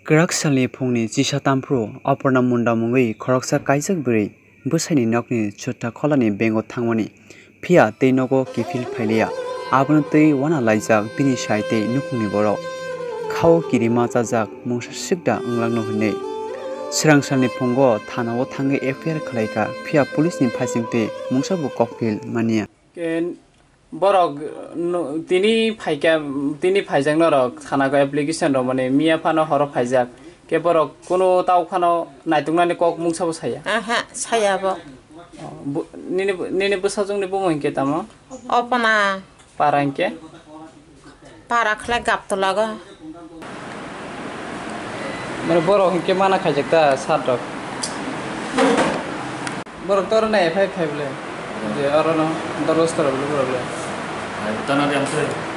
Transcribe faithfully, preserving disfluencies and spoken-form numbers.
Kwrak salni phungni chisa tamphru Aparna Munda mungwi khoroksa kaijak bwrwi bwsaini nokni chwtta kholani bengo thangmani, phiya tei nogo kiphil phailiya. Abono twi uana laijak bini sai tei nukhungni borok. Khao kirima chajak mungsa sikda wnglakno hwnwi. Swrang salni phungo thanao thangwi F I R khwlaikha, phiya police ni phaisingtwi mungsabo kokphil maniya. Ke borok no-, tini phaikha, tini phaijak norok thana khe application rwmani, miya phano horo phaijak. Ke borok kunu tau phano naituknani kok mungsabo saya. Aha, saya bo. Oh, bu-, nini, nini bwsajwkni bumung hinkhe tamo? Opana. Para hinkhe? Para khlai Gaptolago. Mane borok hinkhe mana khaijak ta sir rok. Borok to oro nai F I R khai bole. Je oro no dorgos tora bole borok le. Ai, tana de amse.